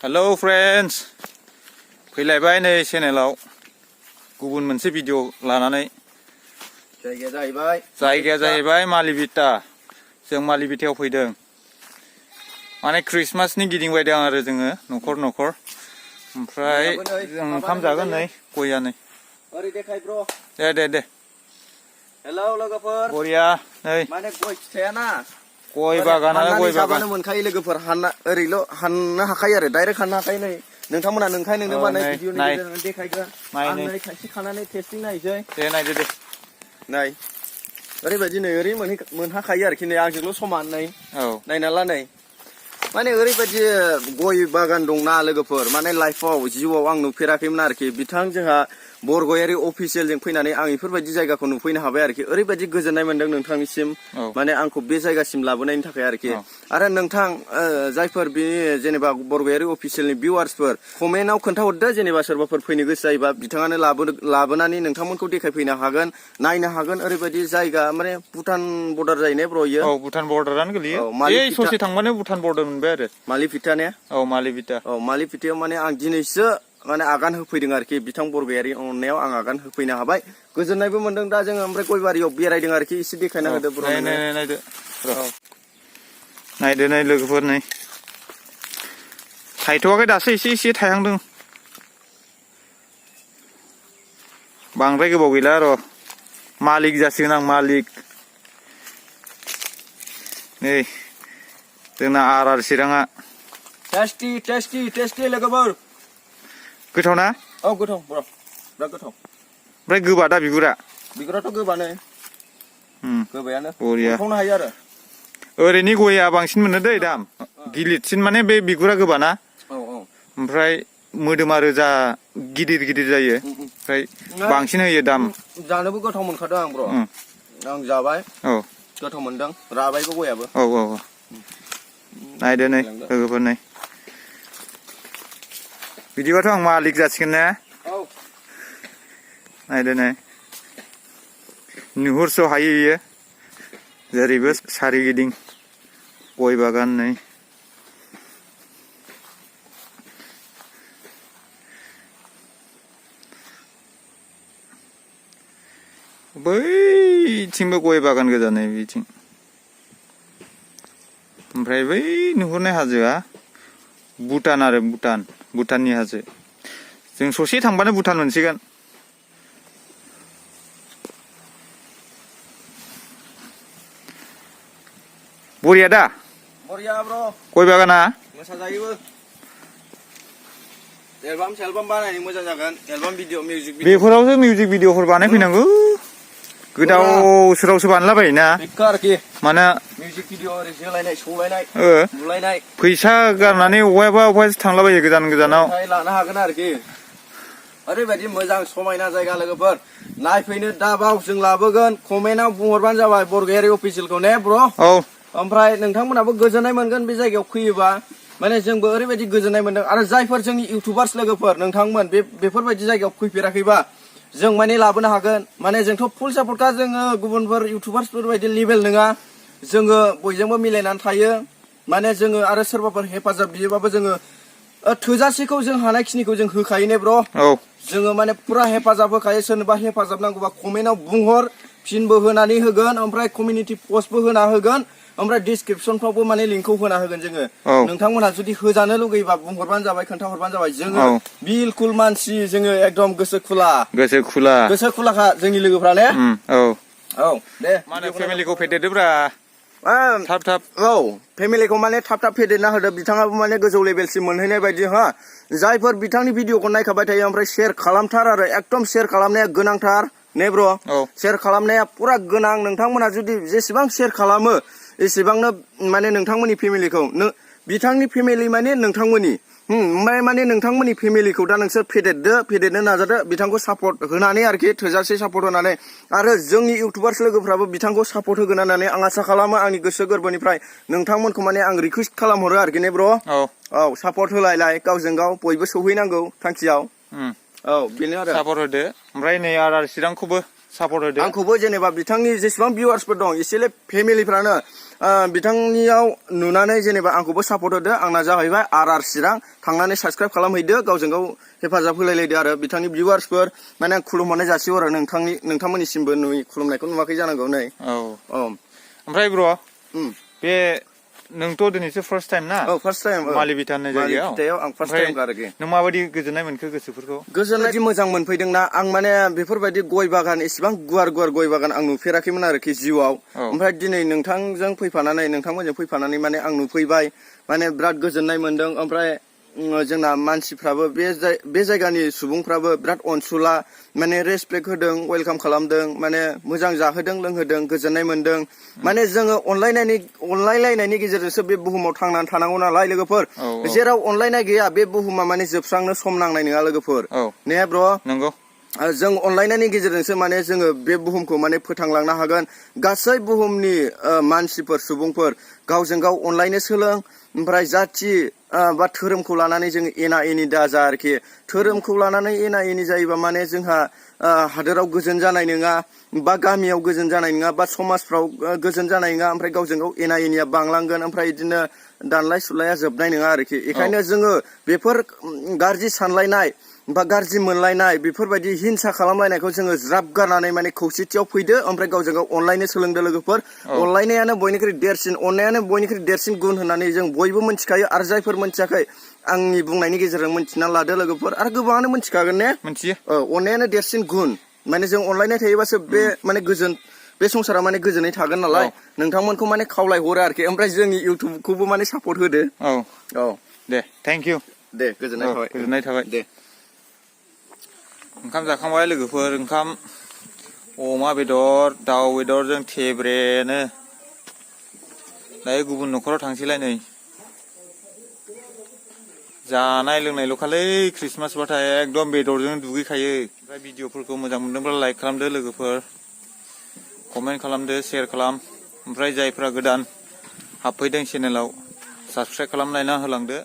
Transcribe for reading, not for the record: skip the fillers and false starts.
hello friends फैलायबाय नै चेनेलाव गुबुन मोनसे भिडिअ लानानै जायगाया जाहैबाय मालिबिटा जों मालिबिटायाव फैदों माने क्रिसमासनि गिदिंबायदों आरो जोङो न'खर ओमफ्राय जों ओंखाम जागोन नै गया नै ओरै देखाय ब्र दे हेलौ लोगोफोर बरिया नै माने गय फिथाइया ना गय बागानानो गय बागान मोनखायो लोगोफोर ओरैल' हाननो हाखायो आरो डाइरेक्ट हाननो हाखायो नै नोंथांमोना नोंदों बानाय भिडिअनि गेजेरजों देखायगोन आं नै खायसे खानानै टेस्टिं नायसै दे नायदो दे नै ओरैबायदि नै ओरै मोनहाखायो आरोखि नै आंजोंल' समान नै नायना ला नै माने ओरैबायदि गय बागान दंना लोगोफोर माने लाइफआव जिउआव आं नुफेराखैमोन आरोखि बिथां जोंहा बरगयारि अफिसियेलजों फैनानै आं बेफोरबायदि जायगाखौ नुफैनो हाबाय आरोखि ओरैबायदि गोजोननाय मोनदों नोंथांनिसिम माने आंखौ बे जायगासिम लाबोनायनि थाखाय आरोखि आरो नोंथां जायफोर बे जेनेबा बरगयारि अफिसियेलनि भिउवार्सफोर कमेन्टआव खोन्थाहरदो जेनेबा सोरबाफोर फैनो गोसो जायोबा बिथाङानो लाबोनानै नोंथांमोनखौ देखायफैनो हागोन नायनो हागोन ओरैबायदि जायगा माने भुटान बर्डार जायो ने ब्र इयो भुटान बर्डारानो गोलैयो ए ससे थांबानो भुटान बर्डार मोनबाय आरो मालिबिटा ने मालिबिटा मालिबिटायाव माने आं दिनैसो माने आगान होफैदों आरोखि बिथां बरगयारि अननायाव आं आगान होफैनो हाबाय गोजोननायबो मोनदों दा जोङो ओमफ्राय गयबारियाव बेरायदों आरोखि एसे देखायना होदो ब्र नायदो नै लोगोफोर नै थायथ'वाखै दासो एसे थायहांदों बांद्राय गोबाव गैला र' मालिक जासिगोन आं मालिक नै जोंना आर चिराङा टेस्टि लोगोफोर गोथाव ना गोथाव ब्र बिराद गोथाव ओमफ्राय गोबा दा बिगुराथ' गोबानो गोबायानो बरिया संनो हायो आरो ओरैनि गया बांसिन मोनो दै दाम गिलिरसिन माने बे बिगुरा गोबाना ओमफ्राय मोदोमा रोजा गिदिर जायो ओमफ्राय बांसिन होयो दाम जानोबो गोथाव मोनखादों आं ब्र आं जाबाय गोथाव मोनदों राबायबो गयाबो नायदो नै लोगोफोर नै बिदिबाथ' आं मालिक जासिगोन ना नायदो नै नुहुरस' हायो इयो जेरैबो सारिगिदिं गय बागान नै बैथिंबो गय बागान गोजा नै बिथिं ओमफ्राय बै नुहुरनाय हाजोआ भुटान आरो भुटाननि हाजो जों ससे थांबानो भुटान मोनसिगोन बरिया दा ब्र गय बागाना मोसाजायोबो एलबाम बानायनो मोजां जागोन एलबाम भिडिअ मिउजिक बेफोरावसो मिउजिक भिडिअफोर बानायफैनांगौ गोदाव सोरावसो बानायलाबायोना आरोखि माने मिउजिक भिडिअ ओरै जोलायनाय सौलायनाय बुलायनाय फैसा गारनानै अबायबासो थांलाबायो गोजानाव लानो हागोन आरोखि ओरैबायदि मोजां समायना जायगा लोगोफोर नायफैनो दाबाव जों लाबोगोन कमेन्टआव बुंहरबानो जाबाय बरगयारि अफिसियेलखौ ने ब्र ओमफ्राय नोंथांमोनाबो गोजोननाय मोनगोन बे जायगायाव फैयोबा माने जोंबो ओरैबायदि गोजोननाय मोनदों आरो जायफोर जोंनि इउटुबार्स लोगोफोर नोंथांमोन बेफोरबायदि जायगायाव फैफेराखैबा जों माने लाबोनो हागोन माने जोंथ' फुल सापर्टखा जोङो गुबुनफोर इउटुबार्सफोर बायदि लेभेल नङा जोङो बयजोंबो मिलायनानै थायो माने जोङो आरो सोरबाफोर हेफाजाब बियोबाबो जोङो थोजासेखौ जों हानायखिनिखौ जों होखायो ने ब्र जोङो माने फुरा हेफाजाब होखायो सोरनोबा हेफाजाब नांगौबा कमेन्टआव बुंहर फिनबो होनानै होगोन ओमफ्राय कमिउनिटि पस्टबो होना होगोन ओमफ्राय डिसक्रिपसनफ्रावबो माने लिंकखौ होना होगोन जोङो नोंथांमोनहा जुदि होजानो लुगैबा बुंहरबानो जाबाय खोन्थाहरबानो जाबाय जोङो बिलकुल मानसि जोङो एकदम गोसो खुलाखा जोंनि लोगोफ्रा ने दे माने फेमिलिखौ फेदेरदोब्रा थाब फेमिलिखौ माने थाब फेदेरना होदो बिथाङाबो माने गोजौ लेभेलसिम मोनहैनाय बायदि जायफोर बिथांनि भिडिअखौ नायखाबाय थायो ओमफ्राय शेयार खालामथार आरो एकदम शेयार खालामनाया गोनांथार ने ब्र शेयार खालामनाया पुरा गोनां नोंथांमोना जुदि जेसेबां शेयार खालामो एसेबांनो माने नोंथांमोननि फेमिलिखौ बिथांनि फेमिलि माने नोंथांमोननि माने नोंथांमोननि फेमिलिखौ दा नोंसोर फेदेरनो नाजादो बिथांखौ सापर्ट होनानै आरोखि थोजासे सापर्ट होनानै आरो जोंनि इउटुबार्स लोगोफ्राबो बिथांखौ सापर्ट होगोन होननानै आं आसा खालामो आंनि गोसो गोरबोनिफ्राय नोंथांमोनखौ माने आं रिकुवेस्ट खालामहरो आरोखि ने ब्र सापर्ट होलायलाय गावजों गाव बयबो सौहैनांगौ थांखियाव बेनो आरो सापर्ट होदो ओमफ्राय नै आर चिरांखौबो सापर्ट होदो आंखौबो जेनेबा बिथांनि जेसेबां भिउवार्सफोर दं एसेले फेमिलिफ्रानो बिथांनियाव नुनानै जेनेबा आंखौबो सापर्ट होदो आंना जाहैबाय RR चिरां थांनानै साबसक्राइब खालामहैदो गावजों गाव हेफाजाब होलायलायदो आरो बिथांनि भिउवार्सफोर माने आं खुलुमहरनाय जासियो आरो नोंथांमोननिसिमबो खुलुमनायखौ नुवाखै जानांगौ नै औ औ ओमफ्राय ब्र उम बे नोंथ' दिनैसो फार्स्ट टाइम ना औ फार्स्ट टाइम मालिबिटा होननाय जायगायाव मालिबिटायाव आं फार्स्ट टाइम आरोखि नों माबायदि गोजोननाय मोनखो गोसोफोरखौ गोजोननाय मोजां मोनफैदोंना आं माने बेफोरबायदि गय बागान इसेबां गुवार गय बागान आं नुफेराखैमोन आरोखि जिउआव औ ओमफ्राय दिनै नोंथांमोनजों फैफानानै माने आं नुफैबाय माने बिराद गोजोननाय मोनदों ओमफ्राय जोंना मानसिफ्राबो बे जायगानि सुबुंफ्राबो बिराद अनसुला माने रेसपेक्ट होदों वेलकाम खालामदों माने मोजां जाहोदों लोंहोदों गोजोननाय मोनदों माने जोङो अनलायलायनायनि गेजेरजोंसो बे बुहुमाव थांनानै थानांगौ नालाय लोगोफोर जेराव अनलायनाय गैया बे बुहुमा माने जोबस्रांनो सम नांनाय नङा लोगोफोर ने ब्र नंगौ जों अनलायनायनि गेजेरजोंसो माने जोङो बे बुहुमखौ माने फोथांलांनो हागोन गासै बुहुमनि मानसिफोर सुबुंफोर गावजों गाव अनलायनो सोलों ओमफ्राय जाथि बा धोरोमखौ लानानै जोङो एना एनि दाजा आरोखि धोरोमखौ लानानै एना एनि जायोबा माने जोंहा हादोराव गोजोन जानाय नङा बा गामियाव गोजोन जानाय नङा बा समाजफ्राव गोजोन जानाय नङा ओमफ्राय गावजों गाव एना एनिया बांलांगोन ओमफ्राय बिदिनो दानलाय सुलाया जोबनाय नङा आरोखि बेखायनो जोङो बेफोर गाज्रि सानलायनाय बा गाज्रि मोनलायनाय बेफोरबायदि हिंसा खालामलायनायखौ जोङो ज्राब गारनानै माने खौसेथियाव फैदो ओमफ्राय गावजों गाव अनलायनो सोलोंदो लोगोफोर अनलायनायानो बयनिख्रुइ देरसिन अननायानो बयनिख्रुइ देरसिन गुन होननानै जों बयबो मिथिखायो आरो जायफोर मिथियाखै आंनि बुंनायनि गेजेरजों मिथिना लादो लोगोफोर आरो गोबाङानो मिथिखागोन ने मिथियो अननायानो देरसिन गुन माने जों अनलायनाय थायोबासो बे माने गोजोन बे संसारा माने गोजोनै थागोन नालाय नोंथांमोनखौ माने खावलायहरो आरोखि ओमफ्राय जोंनि इउटुबखौबो माने सापर्ट होदो औ दे थेंक इउ दे गोजोननाय थाबाय दे ओंखाम जाखांबाय लोगोफोर ओंखाम अमा बेदर दाउ बेदरजों थेब्रेनो दायो गुबुन न'खराव थांसैलाय नै जानाय लोंनायल'खालै ख्रिस्टमास बाथाय एकदम बेदरजों दुगैखायो ओमफ्राय भिडिअफोरखौ मोजां मोनदोंब्ला लाइक खालामदो लोगोफोर कमेन्ट खालामदो शेयार खालाम ओमफ्राय जायफ्रा गोदान हाबफैदों चेनेलाव साबस्क्राइब खालामलायना होलांदो